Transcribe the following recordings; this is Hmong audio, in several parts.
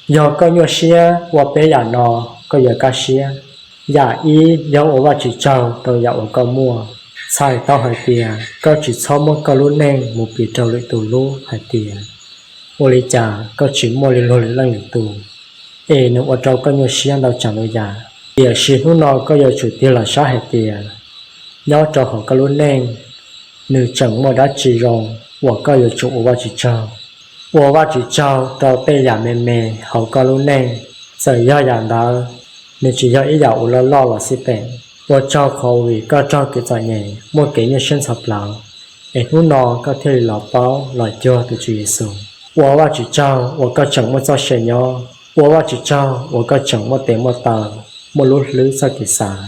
Yog koj nyuaj siab ua peb yam no, koj yuav kaj siab. Yam ib yog ua Vajtswv tsaug rau yam uas koj muaj, txhais tau hais tias koj tsis txhob muab koj lub neej mus piv rau lwm tus lub hais tias ua li cas koj tsis muaj li luag lwm leej lwm tus, es nws ua rau koj nyuaj siab ntau tsav ntau yam. Tiam sis hnub no koj yuav tsum tig los saib hais tias nyob rau hauv koj lub neej, nws tseem muaj dab tsi zoo uas koj yuav tsum ua Vajtswv tsaug. Ua Vajtswv tsaug rau tej yam me me hauv koj lub neej, txawm yog yam ntawd nws tsis yog ib yam uas loj loj los xij peem. Ua tsaug qhov vim koj raug kev txom nyem, muaj kev nyuaj siab ntxhov plawv, es hnub no koj thiaj li los paub los cuag tus Tswv Yexus. Ua Vajtswv tsaug uas koj tseem muaj txoj sia nyob. Ua Vajtswv tsaug uas koj tseem muaj tes muaj taw, muaj lub hlwb txoj kev xav.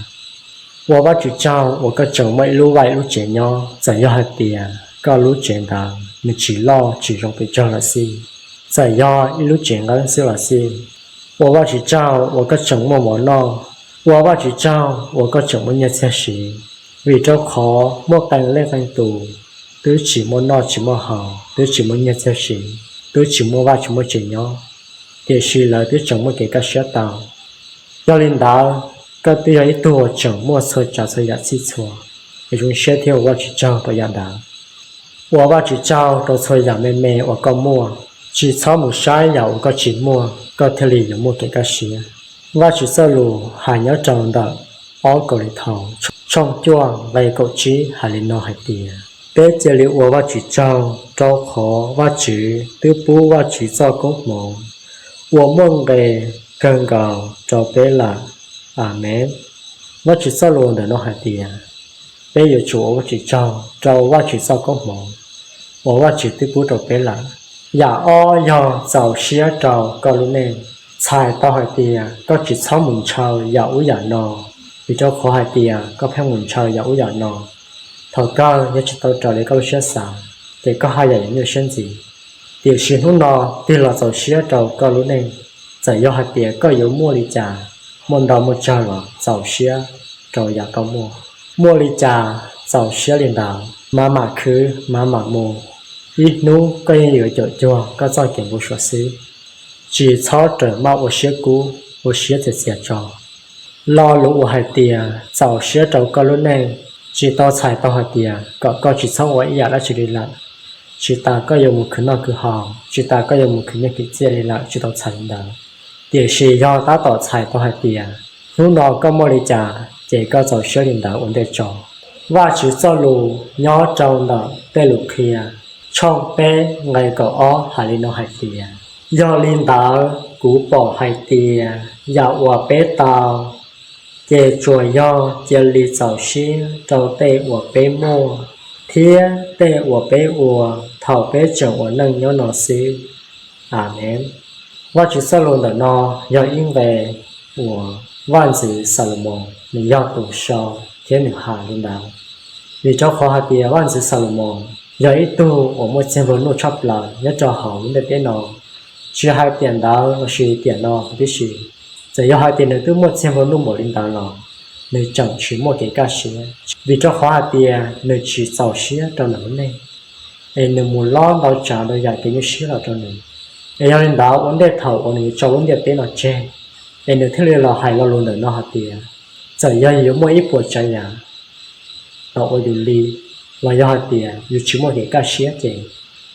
Ua Vajtswv tsaug uas koj tseem muaj ib lub vaj ib lub tsev nyob, txawm yog hais tias koj lub tsev ntawd nws tsis loj tsis zoo pes tsawg los xij, txawm yog ib lub tsev nqeeb xwb los xij. Ua Vajtswv tsaug uas koj tseem muaj mov noj. Ua Vajtswv tsaug uas koj tseem muaj nyiaj txiag siv, vim rau qhov muaj qee leej qee tus twb tsis muaj noj tsis muaj haus, twb tsis muaj nyiaj txiag siv, twb tsis muaj vaj tsis muaj tsev nyob, tiam sis lawv twb tseem muaj kev kaj siab tau. Yog li ntawd, koj twb yog ib tug uas tseem muaj txhua tsav txhua yam txhij txhua, es zoo siab thiab ua Vajtswv tsaug rau yam ntawd. Ua Vajtswv tsaug rau txhua yam me me uas koj muaj, tsis txhob mus saib yam uas koj tsis muaj, koj thiaj li yuav muaj kev kaj siab. Vajtswv txoj lus hais nyob rau ntawm ob Kauleethaus tshooj cuaj nqe kaum tsib hais li no hais tias, peb cia li ua Vajtswv tsaug rau qhov Vajtswv twb pub Vajtswv txoj koob hmoov uas muaj nqis kawg nkaus rau peb lawm. Amees. Vajtswv txoj lus ntawm no hais tias, peb yuav tsum ua Vajtswv tsaug rau Vajtswv txoj koob hmoov uas Vajtswv twb pub rau peb lawm. Yam ob yog txaus siab rau koj lub neej. Txhais tau hais tias koj tsis txhob mus ntshaw yam ub yam no, vim rau qhov hais tias koj pheej mus ntshaw yam ub yam no, thaum kawg yog tsis tau raws li koj lub siab xav, ces koj haj yam yuav nyuaj siab ntxiv. Tiam sis hnub no tig los txaus siab rau koj lub neej, txawm yog hais tias koj yuav muaj li cas, muaj ntau muaj tsawg los txaus siab rau yam koj muaj. Muaj li cas txaus siab li ntawd, maj mam khwv maj mam mus, ib hnub koj yeej yuav caum cuag koj txoj kev npau suav xwb. Tsis txhob rawm maj ua siab kub, ua siab txias txias tso. Lo lus uas hais tias txaus siab rau koj lub neej tsis tau txhais tau hais tias kom koj tsis txhob ua ib yam dab tsi li lawm, tsis tas koj yuav mus khwv noj khwv haus, tsis tas koj yuav mus khwv nyiaj khwv txiaj li lawm, tsis tau txhais li ntawd. Tiam sis yog tab tom txhais tau hais tias hnub no koj muaj li cas ces koj txaus siab li ntawd ua ntej tso. Vajtswv txoj lus nyob rau ntawm Tej Lus Qhia tshooj peb nqe kaum ob hais li no hais tias, yog li ntawd kuv pom hais tias yam uas peb tau, ces tsuas yog cia li txaus siab rau tej uas peb muaj thiab tej uas peb ua thaum peb tseem ua neej nyob no xwb. Amees. Vajtswv txoj lus ntawm no yog ib nqe uas vaj ntxwv Xalumoos nws yog tus sau thiab nws hais li ntawd, vim rau qhov hais tias vaj ntxwv Xalumoos yog ib tug uas muaj txiag nplua nuj tshaj plaws nyob rau hauv lub ntiaj teb no. Tsis hais tiam ntawd los sis tiam no huv tib si, txawm yog hais tias nws twb muaj txiag nplua nuj npaum li ntawd los nws tseem tsis muaj kev kaj siab, vim rau qhov hais tias nws tsis txaus siab rau nws lub neej, es nws mus lob ntau tsav ntau yam kev nyuaj siab los rau nws. Es yog li ntawd ua ntej thaum uas nws yuav tso lub ntiaj teb no tseg, es nws thiaj li los hais lo lus ntawm no hais tias, txawm yog yuav muaj ib puas tsav yam tau ua yus li, los yog hais tias yus tsis muaj kev kaj siab ces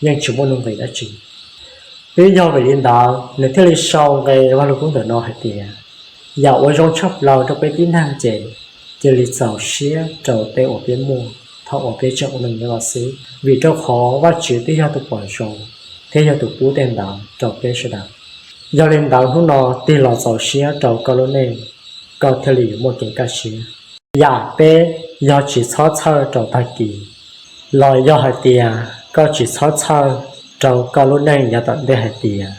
yeej tsis muaj nuj nqis dab tsi. Twb yog vim li ntawd nws thiaj li sau nqe Vaj Lug Kub ntawm no hais tias, yam uas zoo tshaj plaws rau peb tib neeg ces cia li txaus siab rau tej uas peb muaj thaum uas peb tseem ua neej nyob los xwb, vim rau qhov Vajtswv twb yog tus pom zoo thiab yog tus pub tej ntawd rau peb sawv daws. Yog li ntawd hnub no tig los txaus siab rau koj lub neej, koj thiaj li yuav muaj kev kaj siab. Yam peb yog tsis txhob txhawj rau tag kis, los yog hais tias koj tsis txhob txhawj rau koj lub neej yav tom ntej hais tias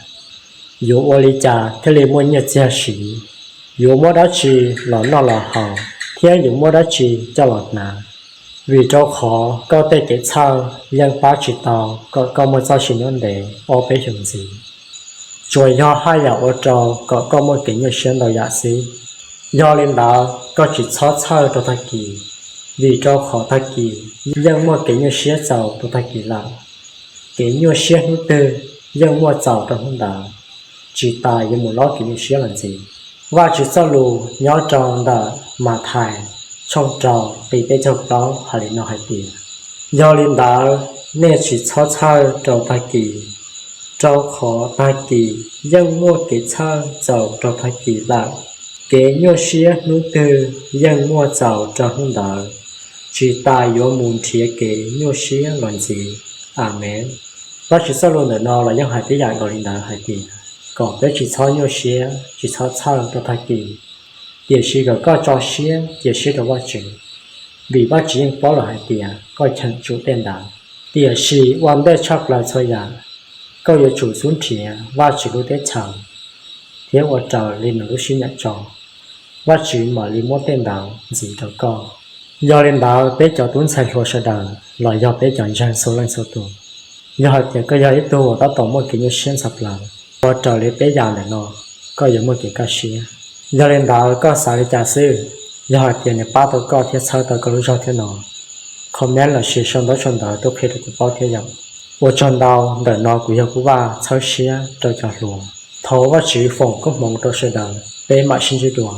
yuav ua li cas thiaj li muaj nyiaj txiag siv, yuav muab dab tsi los noj los haus thiab yuav muab dab tsi coj los hnav, vim rau qhov koj tej kev txhawj yeej pab tsis tau kom koj muaj txoj sia nyob ntev ob peb xyoos ntxiv. Tsuas yog haj yam ua rau kom koj muaj kev nyuaj siab ntau yam xwb. Yog li ntawd koj tsis txhob txhawj rau tag kis, vim rau qhov tag kis yeej muaj kev nyuaj siab txaus rau tag kis lawm. Kev nyuaj siab hnub twg yeej muaj txaus rau hnub ntawd. tsis tas yuav mus lob kev nyuaj siab los ntxiv. Vajtswv txoj lus nyob rau ntawm Mathais tshooj rau nqe peb caug plaub hais li no hais tias: Yog li ntawd, nej tsis txhob txhawj rau tag kis, rau qhov tag kis yeej muaj kev txhawj txaus rau tag kis lawm. Kev nyuaj siab hnub twg yeej muaj txaus rau hnub ntawd, tsis tas yuav mus nrhiav kev nyuaj siab los ntxiv. Amees. Vajtswv txoj lus ntawm no los yeej hais tib yam nkaus li ntawd hais tias kom peb tsis txhob nyuaj siab, tsis txhob txhawj rau tag kis, tiam sis kom koj tso siab cia siab rau Vajtswv, vim Vajtswv yeej paub lawm hais tias koj cheem tsum tej ntawd. Tiam sis ua ntej tshaj plaws txhua yam, koj yuav tsum xub nrhiav Vajtswv lub teb chaws thiab ua raws li nws lub siab nyiam tso, Vajtswv mam li muab tej ntawd ntxiv rau koj. Yog li ntawd, peb cov tub ntxhais hluas sawv daws los yog peb cov ntseeg txhua leej txhua tus, yog hais tias koj yog ib tug uas tab tom muaj kev nyuaj siab ntxhov plaws, ua raws li peb yam ntawm no, koj yuav muaj kev kaj siab. Yog li ntawd, koj xav li cas xwb? Yog hais tias nws pab tau koj thiab txhawb tau koj lub zog thiab no, comment lossis sau ntaub sau ntawv tuaj qhia rau kuv paub thiab yom. Ua tsaug ntau, ntawm no kuv yog Kub Vaj txhawb siab rau cov hluas. Thov Vajtswv foom koob hmoov rau sawv daws, peb mam sib ntsib dua.